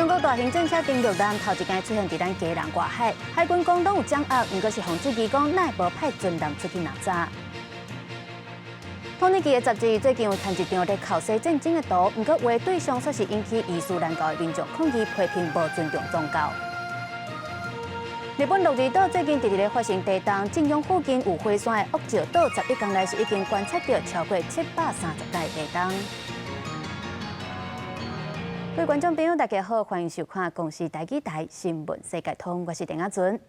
中國大型戰車登陸艦頭一擺出現佇咱基隆外海，海軍講攏有掌握，毋過是予質疑講哪會無派船艦出去拿查。土耳其的雜誌最近有刊一張咧口西戰爭的圖，毋過畫對象卻是引起伊斯蘭教的民眾抗議批評無尊重宗教。日本鹿兒島最近直直咧發生地動，震央附近有火山的屋石島，11工來是已經觀測到超過730台地動。各位觀眾朋友，大家好，歡迎收看《公視台語台新聞世界通》，我是鄧阿純。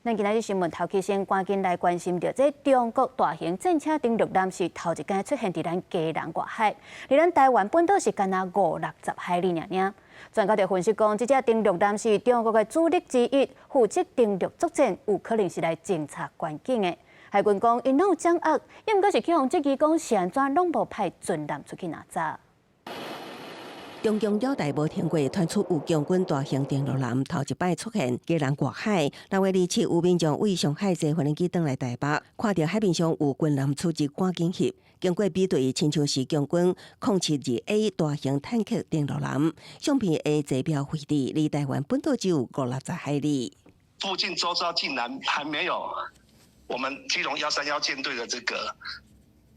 咱今仔日新聞頭起先，趕緊來關心著這中國大型戰車登陸艦是頭一擺出現佇咱基隆外海，離咱台灣本島是干焦五六十海里爾爾。專家就分析講，這隻登陸艦是中國的主力之一，負責登陸作戰，有可能是來偵察環境的。海軍講，𪜶攏有掌握，抑毋過是去予質疑講是按怎攏無派船艦出去拿查。中共表態無停過，傳出有共軍大型登陸艦頭一擺出現基隆外海。6月27有民眾為上海坐無人機轉來台北，看著海面上有軍艦出入，趕緊翕。經過比對，親像是共軍072A 大型坦克登陸艦，相片的坐標位置離台灣本島只有五六十海里。附近周遭竟然還沒有我們基隆131艦隊的這個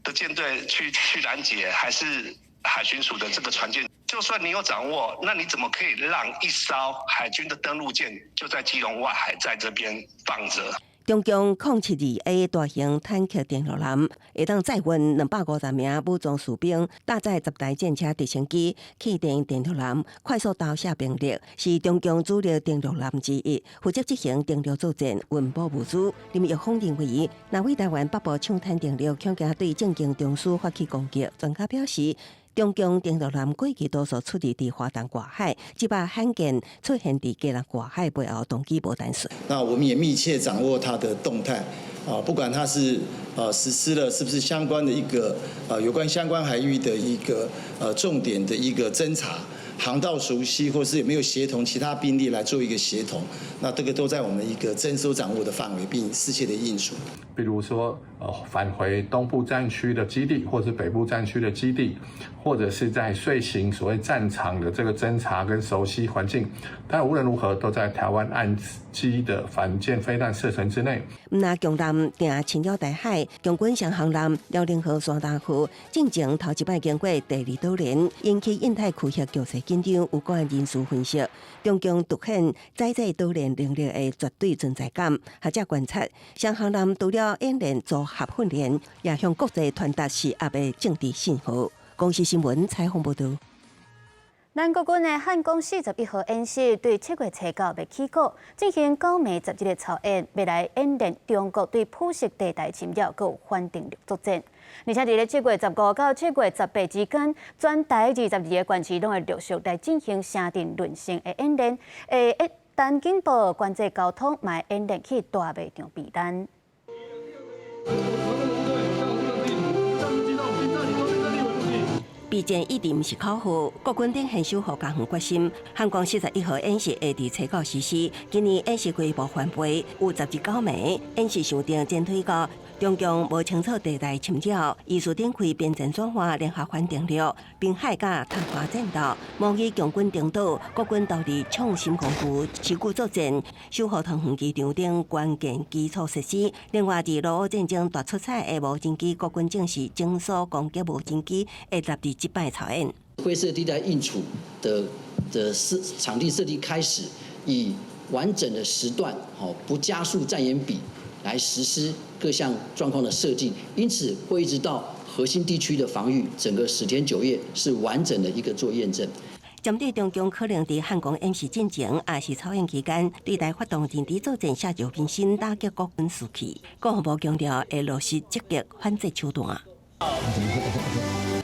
的艦隊去攔截，還是海巡署的這個船艦？就算你有掌握，那你怎麼可以讓一艘海軍的登陸艦就在基隆外海在這邊放着？中共072A 大型坦克登陸艦會當載運250名武裝士兵，搭載10台戰車、直升機、氣墊登陸艦，快速投射兵力，是中共主力登陸艦之一，負責執行登陸作戰、運補物資。林玉峰認為，若為台灣北部搶灘登陸，恐驚對政經中樞發起攻擊。專家表示，中共登陸艦過去多數出入佇華東外海，這擺罕見出現佇基隆外海，背後動機無單純。那我們也密切掌握它的動態，啊，不管它是實施了是不是相關的一個有關相關海域的一個重點的一個偵查、航道熟悉，或是有沒有協同其他兵力來做一個協同，那這個都在我們一個偵搜掌握的範圍，並適切的應處。比如說，返回東部戰區的基地，或是北部戰區的基地，或者是在遂行所謂戰場的這個偵察跟熟悉環境，但無論如何都在台灣岸基的反艦飛彈射程之內。毋但共艦定侵擾台海，共軍巡航艦遼寧號、山東號進前頭一擺經過第二島鏈，引起印太區域局勢緊張。有關人士分析，中共凸顯宰制島鏈能力的絕對存在感。學者觀察，雙航艦除了演練組合訓練，也向國際傳達施壓的政治信號。公視新聞採訪報導。咱國軍的漢光41號演習對7月初9欲起鼓，進行9暝10日的操演，欲來演練中國對灰色地帶侵擾閣有反登陸作戰。而且佇咧7月15到7月18之間，全台22個縣市攏會陸續來進行城鎮淪陷的演練。會單警報管制交通，嘛會演練去大賣場避難。備戰一直毋是口號，國軍頂現守予加強決心。漢光41號演習會佇初九實施，今年演習規模翻倍，有19暝演習想定展推到中共無清楚地帶侵擾，依序展開邊戰轉化、聯合反登陸、濱海佮曇花戰鬥，模擬共軍登島，國軍投入創新工具、持久作戰，守護桃園機場等關鍵基礎設施。另外，佇俄烏戰爭大出彩的無人機，國軍正式整數攻擊無人機，會納入這擺操演。灰色地帶應處的設場地設計開始，以完整的時段，不加速戰演比來實施各項狀況的設計，因此會一直到核心地區的防禦，整個10天9夜是完整的一個做驗證。針對中共可能佇漢光演習進前，抑是操演期間，對台發動認知作戰，下就民心，打擊國軍士氣。國防部強調會落實積極反制手段。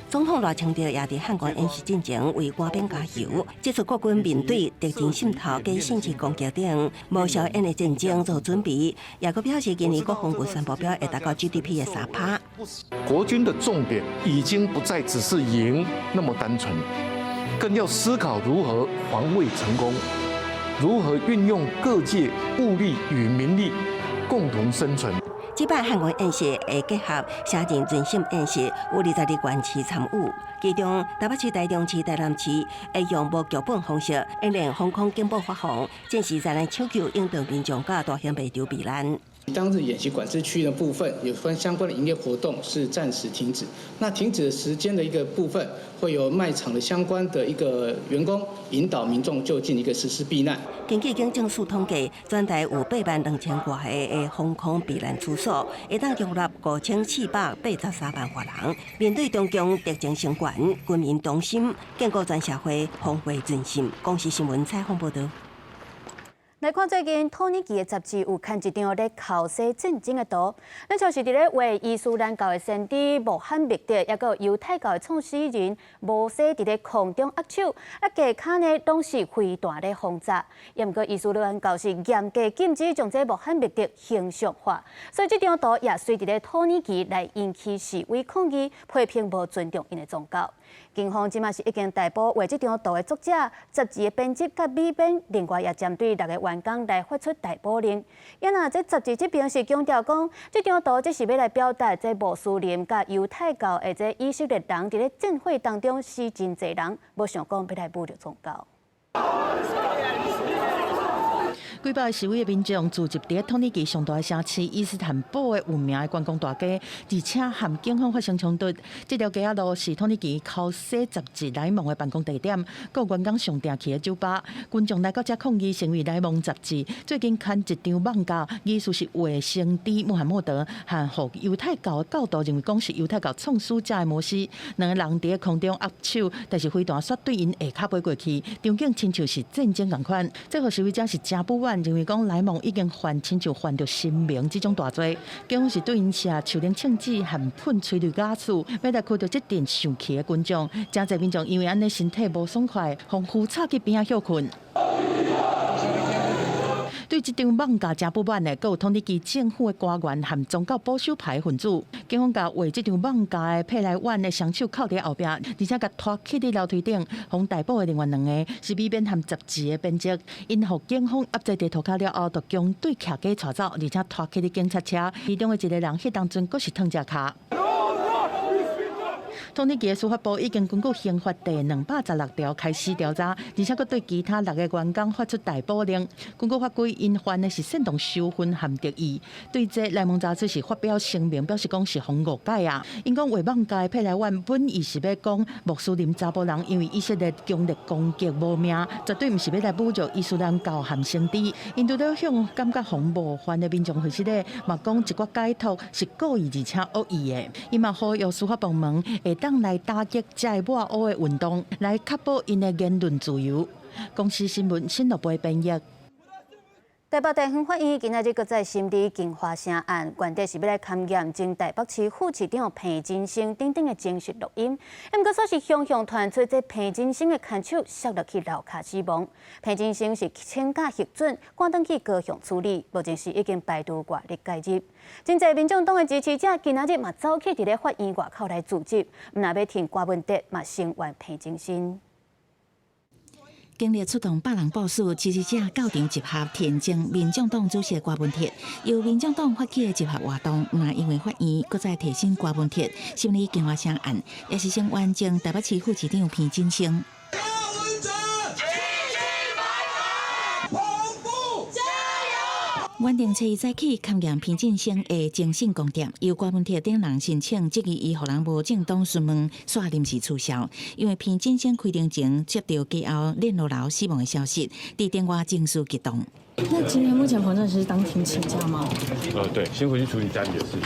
總統賴清德也佇漢光演習進前為官兵加油，指出國軍面對敵人滲透、假信息攻擊等無硝煙的戰爭做準備，也閣表示今年國防預算目標會達到 GDP 的3趴。國軍的重點已經不再只是贏那麼單純，更要思考如何防衛成功，如何運用各界物力與民力共同生存。這擺漢光演習會結合城鎮巡視演習，有22縣市參與。其中台北市、台中市、台南市會用無劇本方式演練防空警報發放，戰時災難搶救應對民眾佮大型賣場避難。當日演習管制區的部分，有關相關的營業活動是暫時停止。那停止的時間的一個部分，會由賣場的相關的一個員工引導民眾就近一個實施避難。根據警政署統計，全台有8萬2千外個的防空避難處所，會當容納5483萬外人。面對中共敵情升懸，軍民同心，建構全社會防衛陣線。公視新聞採訪報導。來看最近土耳其的雜誌有刊一張咧哭洗戰爭的圖，那就是佇咧畫伊斯蘭教的先知穆罕默德，抑閣猶太教的創始人摩西佇咧空中握手，啊，下跤呢攏是飛彈咧轟炸。抑毋過伊斯蘭教是嚴格禁止將這穆罕默德形象化，所以這張圖也隨佇咧土耳其來引起示威抗議，批評無尊重𪜶的宗教。警方這馬是已經逮捕畫這張圖的作者、雜誌的編輯佮美編，另外也針對六个員工來發出逮捕令。啊若這雜誌這邊是強調講，這張圖這是欲來表達這穆斯林佮猶太教或者以色列人佇咧戰火當中死真濟人，無想講欲來侮辱宗教。幾百示威的民眾聚集佇土耳其上大城市伊斯坦堡的有名的觀光大街，而且和警方發生衝突。這條街仔路是土耳其哭洗雜誌萊蒙的辦公地點，閣有員工上定去的酒吧。群眾來到這抗議，成為萊蒙雜誌最近刊一張漫畫，意思是畫先知穆罕默德和予猶太教的教徒認為講是猶太教創始者的摩西，兩个人佇空中握手，但是飛彈煞對𪜶下跤飛過去，場景親像是戰爭仝款。這予示威者是誠不滿，認為講萊蒙已經犯親像犯著神明這種大罪，警方是對𪜶射樹奶槍子和噴催淚瓦斯，欲來驅著這陣生氣的群眾。誠濟民眾因為按呢身體無爽快，予扶插去邊仔歇睏。對這張漫畫誠不滿的，閣有土耳其政府的官員和宗教保守派分子，警方共畫這張漫畫的佩萊萬的雙手銬佇後壁，而且共拖去佇樓梯頂，予逮捕的另外兩个是美編和雜誌的編輯，𪜶予警方壓制佇塗跤了後，就將對徛家帶走，而且拖去佇警察車，其中的一个人彼當陣閣是燙隻跤。土耳其的司法部已經根據刑法第216條開始調查，而且閣對其他六个員工發出逮捕令。根據法規，𪜶犯的是煽動仇恨和敵意。對這萊蒙雜誌是發表聲明，表示講是予誤解啊。𪜶講畫漫畫的佩萊萬本意是欲講穆斯林查埔人因為以色列強烈攻擊無命，絕對毋是欲來侮辱伊斯蘭教和先知。𪜶除了向感覺予冒犯的民眾回信咧，嘛講一寡解讀是故意而且惡意的。伊嘛呼籲司法部門會當來打擊這个抹烏的運動，來確保𪜶的言論自由。公視新聞新樂貝編譯。台北地方法院今仔日閣再審理京華城案，原底是欲來勘驗前台北市副市長彭金生等等的偵訊錄音，毋過煞是雄雄傳出這彭金生的牽手摔落去樓跤死亡。彭金生是請假核准，趕轉去高雄處理，目前是已經排除外力介入。真濟民眾黨的支持者今仔日嘛走去佇咧法院外口來聚集，毋但欲挺柯文哲，嘛聲援彭金生。警力出動百人部署，支持者到場集合，挺前民眾黨主席柯文哲。由民眾黨發起的集合活動，毋但因為法院閣再提審柯文哲審理京華城案，也是聲援前台北市副市長彭金生。柯文哲，澎湖加油！原定初一早起勘驗彭金生的偵訊供詞，由柯文哲等人申請質疑伊予人無正當詢問，煞臨時取消。因為彭金生開庭前接到家後鏈落樓死亡的消息，佇電話情緒激動。那今天目前彭正是當庭請假嗎？對，先回去處理家裡的事。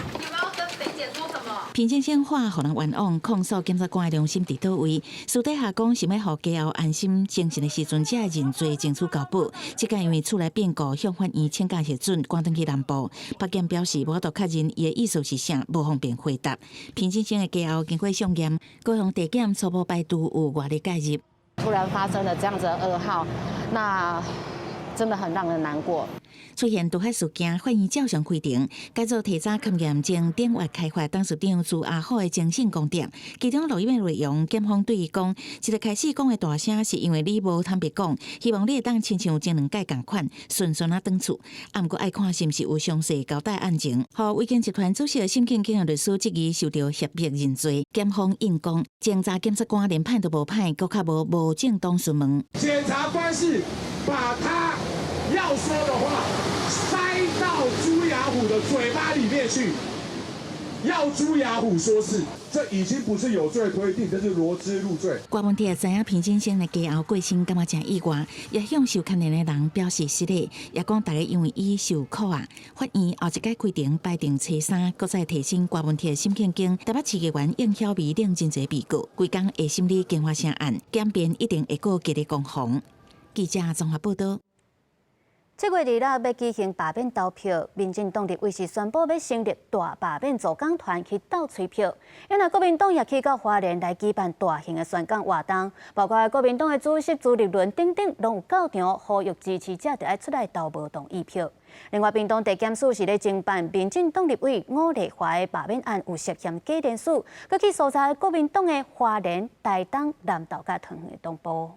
彭金生話予人冤枉，控訴檢察官的良心佇佗位？私底下講是欲予家後安心精神的時陣，才會認罪爭取交保。這擺因為厝內變故，向法院請假核准，趕轉去南部。法檢表示無法度確認伊的意思是啥，無方便回答。彭金生的家後經過相驗，高雄地檢初步排除有外力介入。突然發生了這樣子的噩耗，那真的很讓人難過。出現毒害事件，法院照常開庭，改做提早勘驗前頂月開發董事長朱亞虎的偵訊供詞。其中錄音的內容，檢方對伊講，一個開始講的大聲是因為你無坦白講，希望你會當親像前兩屆仝款，順順仔轉厝。啊，毋過愛看是毋是有詳細交代案情。予維京集團主席沈慶京的律師質疑受著脅迫認罪，檢方硬講，偵查檢察官連判都無判，閣較無無正當詢問。檢察官是把他要說的話塞到朱亞虎的嘴巴裡面去，要朱亞虎說是，這已經不是有罪推定，這是羅織入罪。郭文鐵知影平真生的家後過身，感覺誠意外，也向受牽連的人表示失禮，也講大家因為伊受苦啊。法院後一擺開庭排定初三，閣再提審郭文鐵、沈慶京、台北市議員應曉薇等真濟被告，規工會審理京華城案，檢辯一定會閣繼續攻防。記者綜合報道。7月26要舉行罷免投票，民進黨立委是宣布欲成立大罷免助攻團去鬥催票。因為國民黨也去到花蓮來舉辦大型的宣講活動，包括國民黨的主席朱立倫等等，攏有到場呼籲支持者著愛出來投無同意票。另外，屏東地檢署是咧偵辦民進黨立委伍麗華的罷免案有涉嫌假連署，閣去搜查國民黨的花蓮、台東、南投佮桃園的黨部。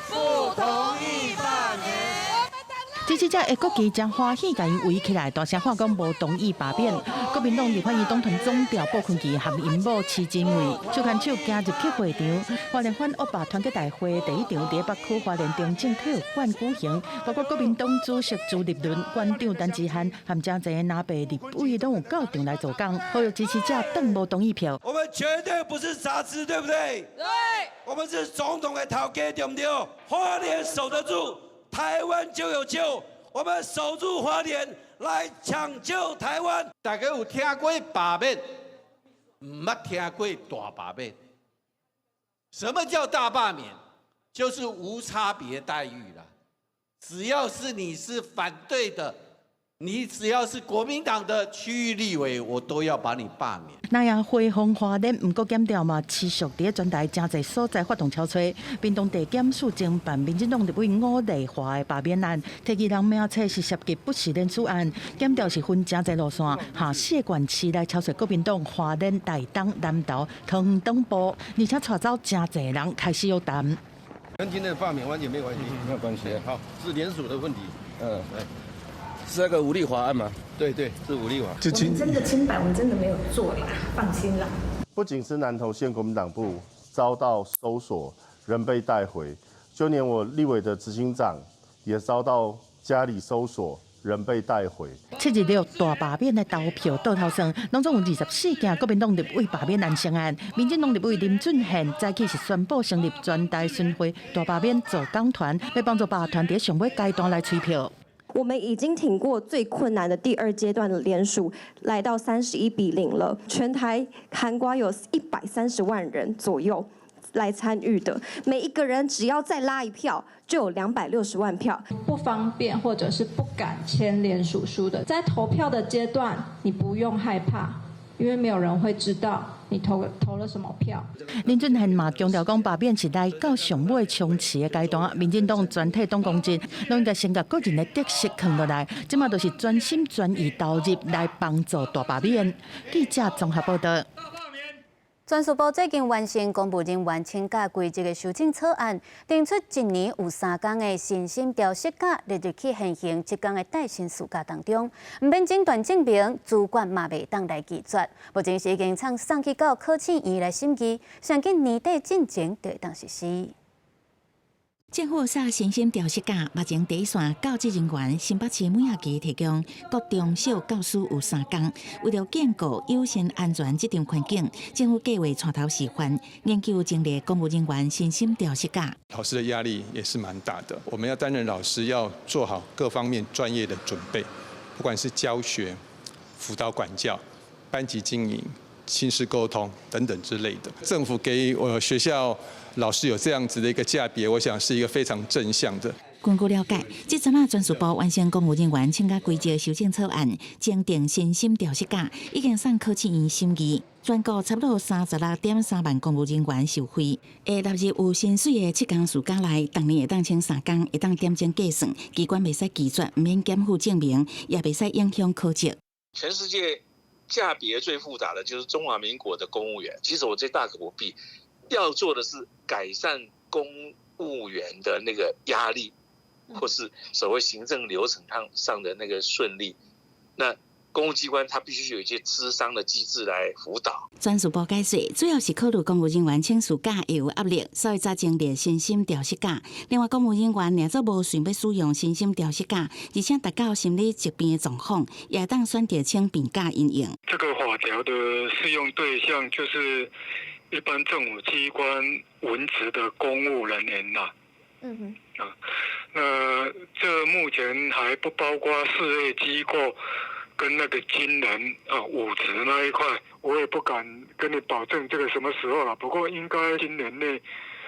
不同意罷免。支持者的國旗誠歡喜，共伊圍起來，大聲喊講無同意罷免。國民黨立法院黨團總召傅崐萁和𪜶某徐榛蔚手牽手行入去會場。花蓮反惡霸團結大會第一場佇北區花蓮中正體育館舉行，包括國民黨主席朱立倫、館長陳之漢和誠濟藍白立委攏有到場來助攻，呼籲支持者投無同意票。我們絕對不是雜支，對不對？對。我們是總統的頭家，對不對？花蓮守得住，台灣就有救。我們守住花蓮，來搶救台灣。大家有聽過罷免，毋捌聽過大罷免。什麼叫大罷免？就是無差別待遇啦。只要是你是反對的，你只要是國民黨的區域立委，我都要把你罷免。那樣匯豐花蓮，毋過檢調嘛，持續佇全台誠濟所在發動敲催，屏東地檢署偵辦民進黨立委伍麗華的罷免案，提議人名冊是涉及不實連署案，檢調是分誠濟路線，下四個縣市來敲催國民黨花蓮、台東、南投、桃園黨部，而且帶走誠濟人開始約談。跟今天的罷免完全沒關係，沒有關係。好，是聯署的問題。嗯，對。是那個伍麗華案嗎？對對，是伍麗華。我們真的清白，我們真的沒有做啦，放心啦。不僅是南投縣國民黨部遭到搜索，人被帶回，就連我立委的執行長也遭到家裡搜索，人被帶回。7日大罷免的投票倒頭算，攏總有24件國民黨立委罷免案成案。民進黨立委林俊憲早起是宣布成立全台巡迴大罷免助攻團，欲幫助罷團佇上尾階段來催票。我們已經挺過最困難的第二階段的聯署，來到31比0了。全台涵蓋有130萬人左右來參與的，每一個人只要再拉一票，就有260萬票。不方便或者是不敢簽聯署書的，在投票的階段，你不用害怕，因為沒有人會知道你投了什麼票。林俊憲嘛強調講，罷免是來到上尾衝刺的階段，民進黨全體黨公職攏應該先共個人的得失囥落來，這馬就是全心全意投入來幫助大罷免。記者綜合報道。專屬部最近完成公務人員請假規則的修正草案，定出一年有3工的身心調適假，列入去現行7工的帶薪事假當中，毋免診斷證明，主管嘛袂當來拒絕。目前是已經送去到考試院來審議，上緊年底進前就會當實施。政府設身心調適假，目前第一線教職人員新北市每學期提供國中小教師有3工。為著建構友善安全職場環境，政府計劃帶頭示範，研究增列公務人員身心調適假。老師的壓力也是蠻大的，我們要擔任老師，要做好各方面專業的準備，不管是教學、輔導、管教、班級經營、親師溝通等等之類的。政府給我學校老師有這樣子的一個假別，我想是一個非常正向的。根據了解，這陣仔專事部完成公務人員請假規則修正草案，增訂身心調適假，已經送考試院審議。全國差不多36.3萬公務人員受惠，會納入有薪水的7工事假內，逐年會當請3工，會當點鐘計算，機關袂使拒絕，毋免檢附證明，也袂使影響考績。全世界假別最複雜的就是中華民國的公務員，其實我這大可不必，要做的是改善公務員的那個壓力，或是所謂行政流程上的那個順利。那公務機關它必須有一些諮商的機制來輔導。專事部解釋，主要是考慮公務人員請事假會有壓力，所以才增列身心調適假。另外，公務人員若做無想欲使用身心調適假，而且達到心理疾病的狀況，也會當選擇請病假因應。這個法條的適用對象就是一般政府機關文職的公務人員啦。啊，那這目前還不包括事業機構跟那個軍人啊，武職那一塊，我也不敢跟你保證這個什麼時候了。不過應該今年內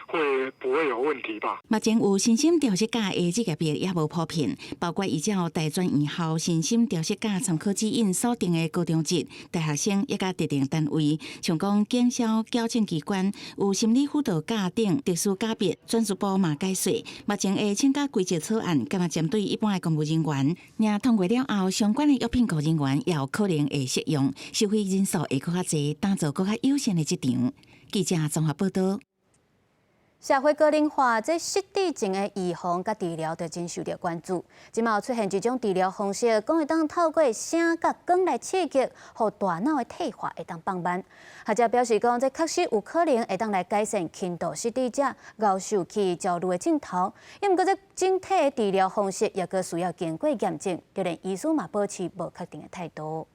會不會有問題吧？目前有身心調適假的職業別也無普遍，包括依照大專院校身心調適假參考指引所定的高中職、大學生，以及特定單位，像講警消矯正機關有心理輔導假等特殊假別，專事部嘛解釋，目前的請假規則草案，敢若針對一般的公務人員，若通過了後，相關的約聘雇人員也有可能會適用，受惠人數會閣較濟，打造閣較友善的職場。記者綜合報道。社會高齡化，這失智症的預防佮治療都真受著關注。這馬有出現一種治療方式，講會當透過聲佮光來刺激，予大腦的退化會當放慢。學者表示講，這確實有可能會當來改善輕度失智者𠢕受氣、焦慮的症頭。毋過這整體的治療方式，也閣需要經過驗證，就連醫師嘛保持無確定的態度。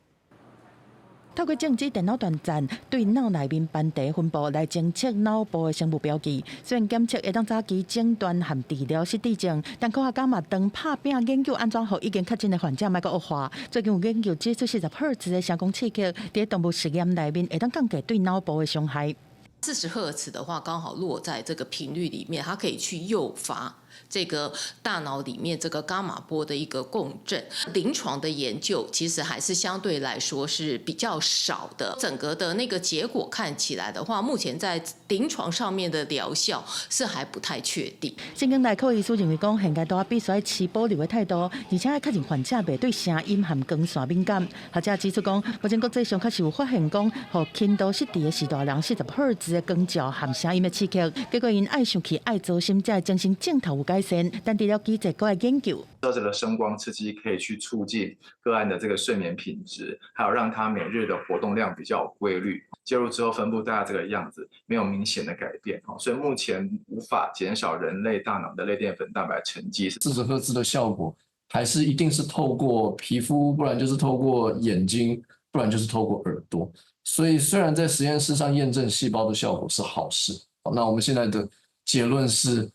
透過正子電腦斷層對腦內面斑塊分布來偵測腦部的生物標記，雖然檢測會當早期診斷和治療失智症，但科學家嘛當拍拚研究按怎予已經確診的患者莫閣惡化。最近有研究指出，40赫茲的聲光刺激，佇動物實驗內面會當降低對腦部的傷害。 40赫茲的話，剛好落在這個頻率裡面，它可以去誘發這個大腦裡面這個伽馬波的一個共振。臨床的研究其實還是相對來說是比較少的。整個的那個結果看起來的話，目前在臨床上面的療效是還不太確定。神經內科醫師認為講，現階段必須愛持保留的態度，而且愛確認患者袂對聲音和光線敏感。學者指出講，目前國際上確實有發現講，予輕度失智的序大人40赫茲的光照和聲音的刺激，結果𪜶愛生氣、愛糟心，這精神症頭有改善，但治療機制閣愛研究。這個聲光刺激可以去促進個案的這個睡眠品質，還有讓他每日的活動量比較規律。介入之後分布大概這個樣子，沒有明顯的改變。所以目前無法減少人類大腦的類澱粉蛋白沉積。40赫茲的效果，還是一定是透過皮膚，不然就是透過眼睛，不然就是透過耳朵。所以雖然在實驗室上驗證細胞的效果是好事，那我們現在的結論是，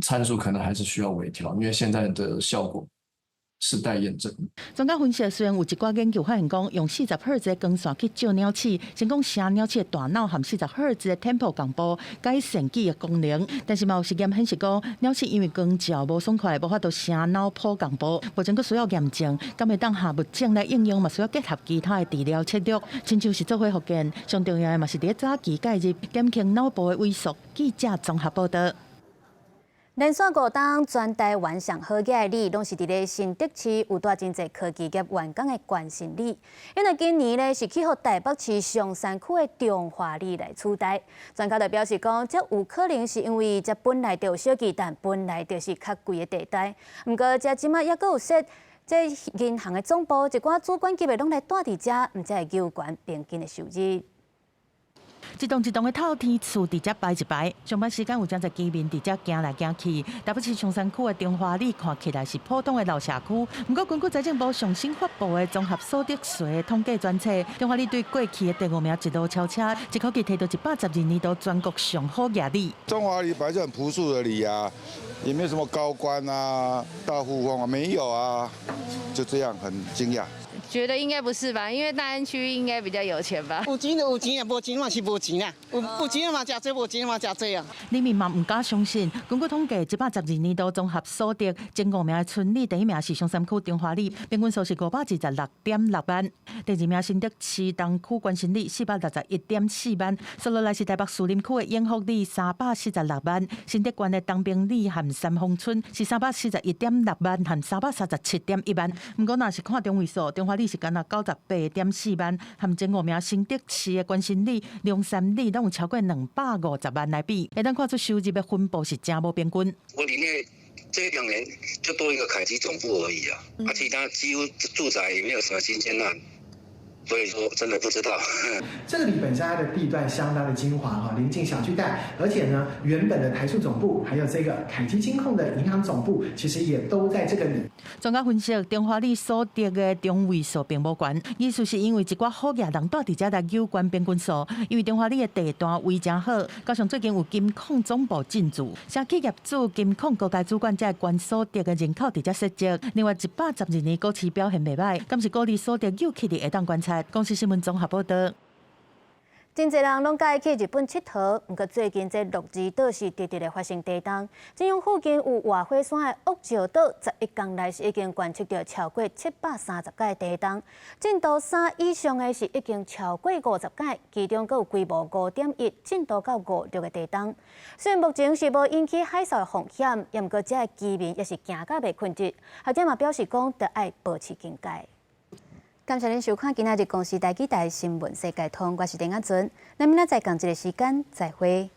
參數可能還是需要微調，因為現在的效果是待驗證。專家分析，雖然有一寡研究發現講，用40赫茲的光線去照鳥鼠，成功使鳥鼠的大腦和40赫茲的 tempo 同步，改善記憶功能。但是嘛有實驗顯示講，鳥鼠因為光照無爽快，無法度聲腦波同步，目前閣需要驗證。敢會當下物種來應用，嘛需要結合其他的治療策略，親像是做伙復健。上重要的嘛是佇早期介入，減輕腦部的萎縮。記者綜合報道。連續5冬全台灣上好額的里，攏是佇咧新竹市有帶真濟科技業員工的關心里。因為今年咧是去予台北市松山區的中華里來取代。專家就表示講，這有可能是因為這本來就有小巨蛋，本來就是較貴的地帶。毋過這這馬猶閣有設這銀行的總部，一寡主管級的攏來蹛佇遮，毋才會有懸平均的收入。一棟一棟的透天厝佇遮排一排，上班時間有真濟居民佇遮行來行去。台北市松山區的中華里看起來是普通的老社區，毋過根據財政部上新發布的綜合所得稅統計專冊，中華里對過去的第五名一路超車，一口氣提到112年度全國上好額里。中華里本來就很樸素的里啊，也沒有什麼高官啊、大富翁啊，沒有啊，就這樣很驚訝。覺得應該不是吧？因為大安區應該比較有錢吧。有錢就有錢啊，無錢嘛是無錢啊。有錢嘛誠濟，無錢嘛誠濟啊。里民嘛毋敢相信，根據統計，112年度綜合所得前五名的村里，第一名是松山區中華里，平均數是526.6萬；第二名新竹市東區關新里461.4萬，紲落來是台北士林區的永福里346萬，新竹縣的東平里和三峰村是341.6萬和337.1萬。毋過若是看中位數，中華里是干焦98.4萬，和前五名新竹市的關新里、龍山里攏有超過250萬來比，會當看出收入的分布是誠無平均。我裡面這2年就多一個凱基總部而已啊，啊，其他幾乎住宅也沒有什麼新建案，所以說真的不知道。這裡本身它的地段相當的精華哈，臨近小巨蛋，而且呢，原本的台塑總部，還有這個凱基金控的銀行總部，其實也都在這個裡。專家分析，中華里所得的中位數並無懸，意思是因為一寡好額人蹛佇遮來有關平均數，因為中華里的地段位誠好，加上最近有金控總部進駐，社企業主金控高階主管才會懸所得的人口佇遮設籍。另外，112年股市表現袂䆀，敢是股利所得有起的會當觀察。公視新聞綜合報導。真濟人攏佮意去日本𨑨迌，毋過最近這鹿兒島是直直的發生地動。這種附近有活火山的屋石島，11工內是已經觀測著超過730擺地動，震度3以上的是已經超過50擺，其中閣有規模5.1、震度到5.6的地動。雖然目前是無引起海嘯的風險，毋過遮的居民也是驚甲袂睏著。學者嘛表示講，著愛保持警戒。感謝您收看今仔日公視台語台新聞世界通，我是鄧阿尊，咱明仔載仝一个時間再會。